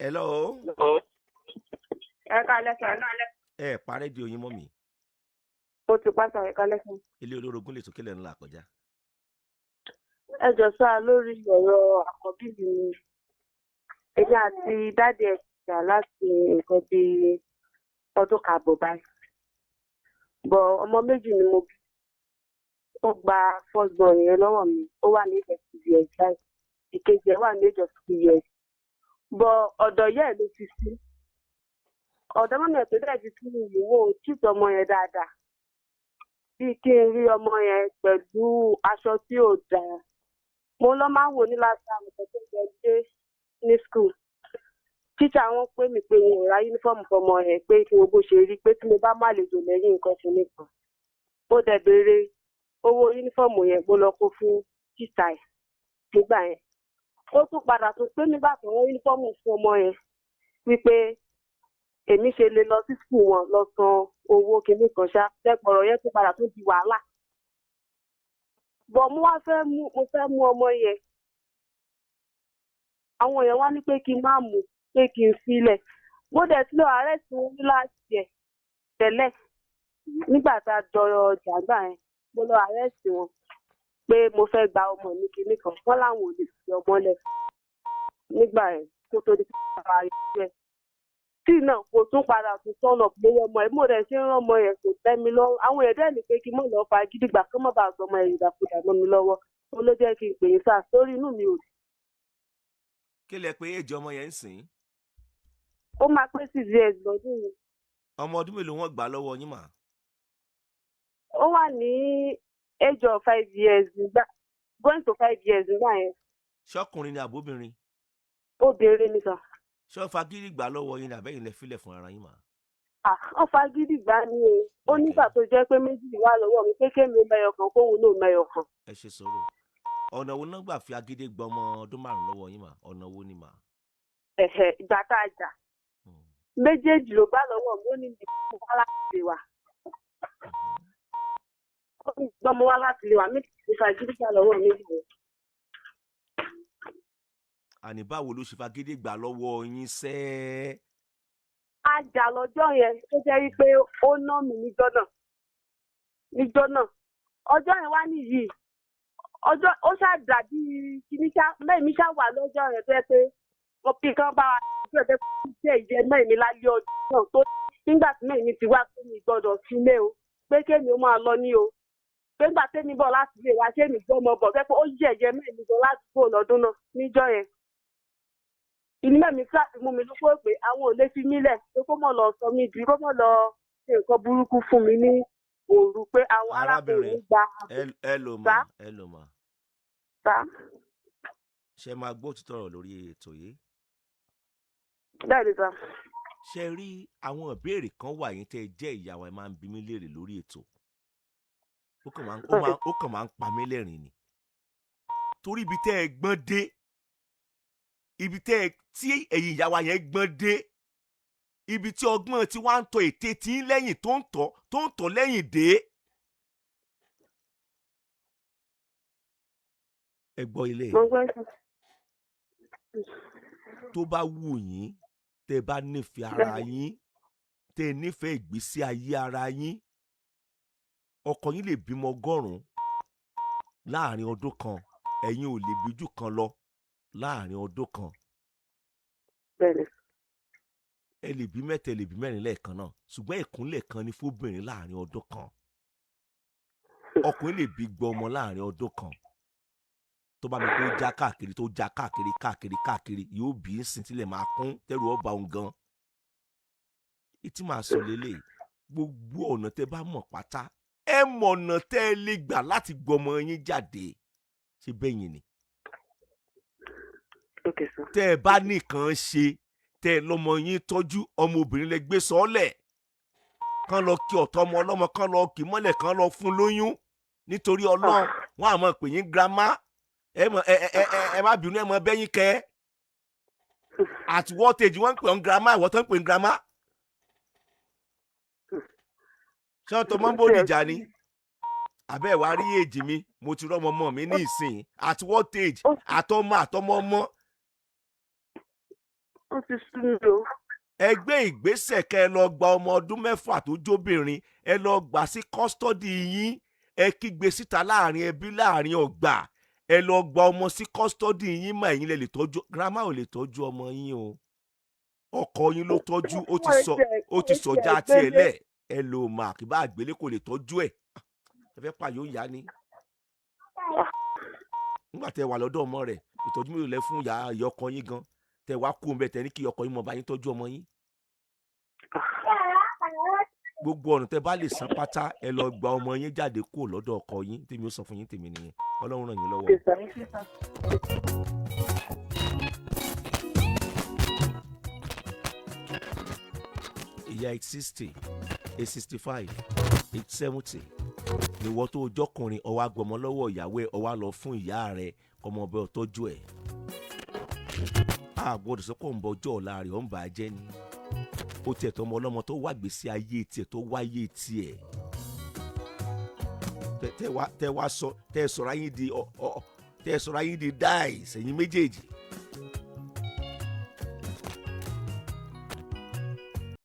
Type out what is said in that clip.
Hello. Ẹ káalẹ́ sà. Ẹ pa rédíò yín mọ́ mi. Mo ti pa sà, ẹ káalẹ́ sà. Ilé olórogún lè tó kílẹ̀ ńlá kọjá. Ẹ jọ sá, lórí ọ̀rọ̀ àkọ́bí mi ni. Èmi àti daddy ẹ̀ jà láti nǹkan bíi ọdún kààbọ̀ báyìí. But ọmọ méjì ni mo bí. Ó gba first born yẹn lọ́wọ́ mi. Ó wà ní age of 6 years báyìí. Ìkejì ẹ̀ wà ní age of 2 years. But ọ̀dọ̀ ìyá ẹ̀ ló fi sí. Ọ̀dọ̀ mummy ẹ̀ tó dẹ̀ fi sí yìí, wọn ò treat ọmọ yẹn dáadáa. Bíi kí n rí ọmọ yẹn pẹ̀lú aṣọ tí ò dáa. Mo lọ máa ń wò ní last time tó tó jẹ dé ní school. Teacher wọn pè mí pé wọn ò ra uniform fọmọ yẹn, pé kí wo bó ṣe rí, pé tí mo bá má àlejò lẹ́yìn nǹkan fún nìkan. Mo dẹ̀ béèrè owó uniform yẹn, mo lọ kó fún teacher ẹ̀ nígbà yẹn. Ó tún padà tún pé nígbà tó rán uniform fún ọmọ yẹn wípé èmi ṣe lè lọ sí school wọn lọ san owó kinní kan ṣá. Tẹ́pọ̀rọ̀ yẹn tún padà tún di wàhálà. But mo wá fẹ́ mú, mo fẹ́ mú ọmọ yẹn. Àwọn èèyàn wá ní pé kí n má mú, pé kí n filẹ̀. Mo dẹ̀ ti lọ arrest wọn ní last year tẹ́lẹ̀. Nígbà tá a jọ jà gbà yẹn, mo lọ arrest wọn pé mo fẹ́ gba ọmọ mi kinní kan. Wọ́n láwọn ò lè fi ọmọ lẹ̀ nígbà yẹn kó tó di pé a rí ẹ̀. Tí náà kò tún padà tún turn up lórí ọmọ ẹ̀. Mo dẹ̀ ṣe ń rán ọmọ yẹn, kò tẹ́ mi lọ́rùn. Àwọn èèyàn dẹ̀ ní pé kí n má lọ fa gidi gbà, kí wọ́n má bàa sọ ọmọ yẹn ìdàkudà mọ́ mi lọ́wọ́. Ó ló jẹ́ kí n pè yín sà, sórí inú mi ò dùn. Kí lẹ pé èjì ọmọ yẹn ń sìn? Ó máa pé 6 years lọ́dún yìí. Ọmọ ọdún mélòó wọ́n gbà lọ́wọ́ yín mà? Ó wà ní age of 5 years nígbà, going to 5 years nígbà yẹn. Ṣọkùnrin ni àbóbìnrin? Obìnrin ni sà. Ṣé wọ́n fagídí gbà lọ́wọ́ yín ni àbẹ́yìn lẹ filẹ̀ fún ara yín mà? Ah, wọ́n fagídí gbà ní o. Ó nígbà tó jẹ́ pé méjì wà lọ́wọ́ mi, pé kémi ó mẹyọ kan, kóun náà mẹyọ kan. Ẹ ṣe sọ̀rọ̀. Ọ̀nà wo náà gbà fi agídí gba ọmọ ọdún 5 lọ́wọ́ yín mà? Ọ̀nà wo ni mà? Ẹ̀hẹ̀, ìgbà tá a jà, méjèèjì ló gbà lọ́wọ́ mi. Ó ní mi wá láti lè wà. Ó ní gbọ́mọ wá láti lè wà, méjì ló fagídí gbà lọ́wọ́ mi nìyẹn. Àní báwo ló ṣe fagídí gbà lọ́wọ́ yín sẹ́ẹ́? A jà lọ́jọ́ yẹn tó jẹ́ wípé ó ná mi níjọ́ náà. Níjọ́ náà. Ọjọ́ yẹn wá nìyí. Ọjọ́ ó ṣáà dàbí kíní ṣá, mẹ́rin mi ṣá wà lọ́jọ́ yẹn tó yẹ pé wọ́n fi kán bá wa ṣe ẹ̀fẹ́ jẹ́ ìjẹ́ mẹ́rin mi lálẹ́ ọjọ́ náà tó nígbà tí mẹ́rin mi ti wá pé mi gbọ́dọ̀ sílé o, pé kémi ó máa lọ ní o. Pé nígbà tẹ́mi bọ̀ láti lè wá ṣé mi gbọ́mọ bọ̀ pé ó yẹ̀yẹ́ mẹ́rin mi gan ládùúgbò lọ́dún náà níjọ́ yẹn. Ìní mẹ́mi fúláàtì mú mi lóko pé àwọn ò lè fi mí lẹ̀, pé kó mọ̀ lọ sọ mí di, kó mọ̀ lọ ṣe nǹkan burúkú fún mi ní òru, pé àwọn arákùnrin gba. Ẹ lò mà, ẹ lò mà. Sá. Ṣé máa gbọ́ òtítọ́ ọ̀rọ̀ lórí ètò yìí? Bẹ́ẹ̀ ni sà. Ṣe rí àwọn ìbéèrè kan wà yín tẹ́ ẹ jẹ́ ìyàwó, ẹ máa ń bi mí léèrè lórí ètò. Ó kàn máa ń pa mí lẹ́rìn ni. Torí ibi tẹ́ ẹ gbọ́n dé, ibi tẹ́ ẹ tí ẹ̀yin ìyàwó yẹn gbọ́n dé, ibi tí ọgbọ́n tí wàá ń tọ ète tí ń lẹ́yìn tó ń tọ́ tó ń tọ́ lẹ́yìn dé. Ẹ gbọ́ ilé. Tó bá wù yín, tẹ́ bá nífẹ̀ẹ́ ara yín, tẹ́ nífẹ̀ẹ́ ìgbésí ayé ara yín, ọkọ yín lè bímọ 100 láàrin ọdún kan, ẹ̀yin ò lè bíjú kan lọ láàrin ọdún kan. Ẹ lè bí mẹ́ta, ẹ lè bí mẹ́rin lẹ́ẹ̀kan náà, ṣùgbọ́n ìkúnlẹ̀ kan ni fóbìnrin láàrin ọdún kan. Ọkùnrin lè bí gbọmọ láàrin ọdún kan. Tó bá mi kó já káàkiri, tó já káàkiri káàkiri káàkiri, yóò bí ń sìn tílẹ̀ máa kún tẹ́rù ọba òun gan. Ìtí màá sọ lélẹ̀, gbogbo ọ̀nà tẹ́ bá mọ̀ pátá, ẹ mọ̀ ọ̀nà tẹ́ ẹ lè gbà láti gbọmọ yín jáde. Ṣé bẹ́yìn ni? Tẹ́ ẹ bá nìkan ṣe, tẹ́ ẹ lọ́mọ yín tọ́jú, ọmọbìnrin lẹ gbé sọ́ọ́lẹ̀, kán lọ kí ọ̀tọ̀ ọmọ ọlọ́mọ, kán lọ kì mọ́lẹ̀, kán lọ fún lóyún nítorí Ọlọ́run. Wọ́n á máa pè yín girama. Ẹ mọ ẹ ẹ ẹ má bínú, ẹ mọ bẹ́yìn kẹ́. At what age wọ́n ń pè ọ́n girama, ìwọ́n tó ń pè ń girama? Ṣé wọ́n tó mọ́ ń bòdìjà ni? Àbẹ́ ìwà rí èjì mi, mo ti rọ́mọ ọmọ mi ní ìsìn. At what age? Àtọmọ àtọmọ ọmọ. Ó ti sú mi o. Ẹ gbé ìgbésẹ̀ kẹ́ ẹ lọ gba ọmọ ọdún 6 tó jóbìnrin, ẹ lọ gbà sí custody yín. Ẹ kígbe síta láàrin ẹbí, láàrin ọgbà, ẹ lọ gba ọmọ sí custody yín mà. Ẹ̀yin lẹ lè tọ́jú, grandma ò lè tọ́jú ọmọ yín o. Ọkọ yín ló tọ́jú. Ó ti sọ, ó ti sọjá tiẹ̀ lẹ̀. Ẹ lò mà kí bá àgbélé kò lè tọ́jú ẹ̀. Ẹ fẹ́ pààyàn ìyá ni. Nígbà tẹ wà lọ́dọ̀ ọmọ rẹ̀, ìtọ́jú mélòó lẹ fún ìyá ọkọ yín gan tẹ wá kú ọmọ ẹ, tẹ ní kí ọkọ yín mọ bá yín tọ́jú ọmọ yín? Gbogbo ọ̀nà tẹ bá lè san pátá, ẹ lọ gba ọmọ yín jáde kúrò lọ́dọ̀ ọkọ yín. Tèmi ó sọ fún yín, tèmi nìyẹn. Ọlọ́run ràn yín lọ́wọ́. Okay, sir. Ìyá 860, 865, 870 ni wọ́n tó jọkùnrin, ọwọ́ agbọmọ lọ́wọ́ ìyàwó ẹ̀, ọwọ́ lọ fún ìyá rẹ̀ kọ́mọ ọbẹ̀ ọtọ́jú ẹ̀. A gbọ́dọ̀ sọ pé òun bọ ọjọ́ ọ̀la rẹ̀, òun bà á jẹ́ ni. Ó tiẹ̀ tọmọ ọlọ́mọ tó wá gbèsè ayé tiẹ̀, tó wáyé tiẹ̀, tẹ wá sọ, tẹ sọ̀rọ̀ ayé di ọ ọ tẹ sọ̀rọ̀ ayé di dice, ẹ̀yin méjèèjì.